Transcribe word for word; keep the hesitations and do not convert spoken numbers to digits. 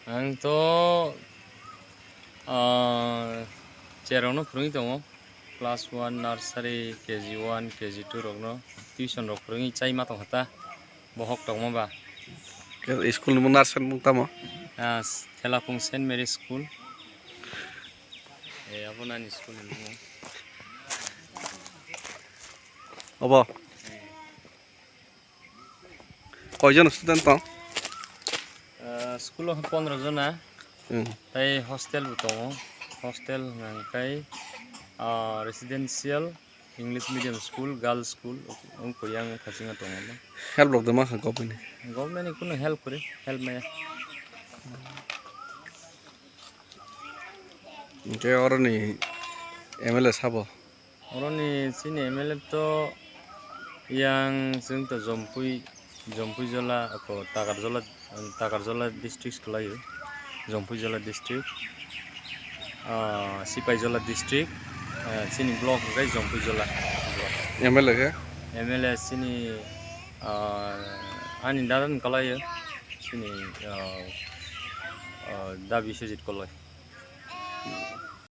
Ang to, ah, cherokno phwrwngwi tongo, class one, nursery, K G one, K G two rokno tuition rok phwrwngwi chai ma tongkha ta, bohok tongma ba. School ni mung nursery mung tamo? Ah, Thelapung Saint Mary School. Eh, abo nani school ni mung. Obo? Koijon student tong? Ah, school o pondro jona. Hmm. Tai hostel bo tongo. Hostel hwnka khe, ah, residential English medium school, girls school, wng koi yang khasinga tongo. Help rok de ma kha government ni? Government ni kunu help kwrwi, help maya. Hwnkhe oroni M L A sabo? Oroni chini M L A to yang chwng to Jompui, Jompui Jola, ako Takarjola, Takarjola district kwlaio, Jompui Jola district, ah, Sipai Jola district, ah, chini block hwnkhe Jompui Jola. M L A khe? M L A chini, ah, ani dada ni kwlaio, chini, ah, ah, da Biswajit Koloi.